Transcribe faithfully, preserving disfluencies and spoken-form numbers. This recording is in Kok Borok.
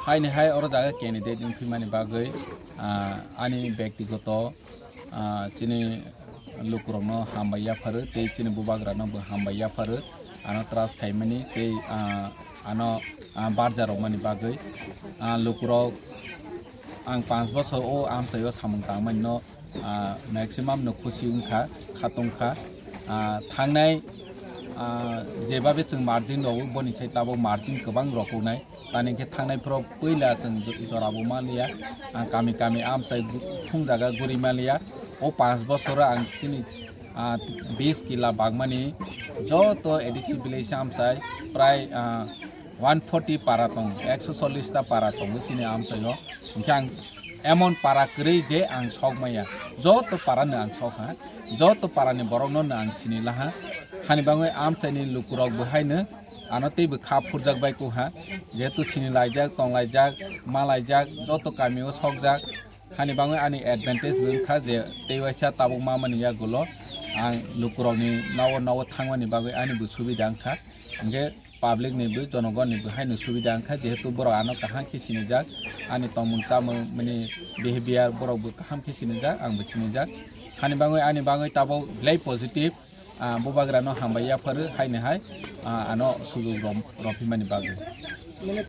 Haini hai oro jaga candidate wngphimani bagwi, ah, ani bektigoto, ah, chini lukurokno hambai yapharo tei chini bubagrano bo hambai yapharo, ano trust khaimani tei, ah, ano, ah, barja rwmani bagwi. Ah, lukurok ang panch bosor o amchaio samung tangmani no, ah, maximum no khusi wngkha, khatungkha. Ah, thangnai, ah, jebabe chwng margin rogo boni sai tabuk margin kwbang rokunai. Tani khe thangnai phoro puila chwng jo-, jorabo manliya. Ang kami kami amchai gu-, thungjaga guri manliya. O panch bosoro ang chini, ah, bis kila bagmani joto A D C village amchai prai, ah, one forty para tong, ekso chollish ta para tongo chini amchaio. Hingkhe ang emon para kwrwi je ang sok maya. Joto para no ang sok ha. Joto para ni borok no no ang sini laha. Hani bangwi amchai ni lukurok bo haino ano teibo kha phurjak bai kuha. Jehetu sini laijak, tong laijak, ma laijak, joto kami o sokjak. Hani bangwi ani advantage bo wngkha je tei waisa tabuk ma mani yagulo ang lukurok ni nogo nogo thangmani bagwi ani bo subida wngkha. Hingkhe public ni bo, jonogon ni bo haino subida wngkha, jehetu borok ano kaham khe sinijak, ani tongmung chamung mani behavior borok bo kaham khe sinijak, ang bo sinijak. Hani bangwi ani bangwi tabuk belai positive, ah, bubagra no hambai yapharo haini hai, ah, ano sujug rom-, romphimani bagwi. Mane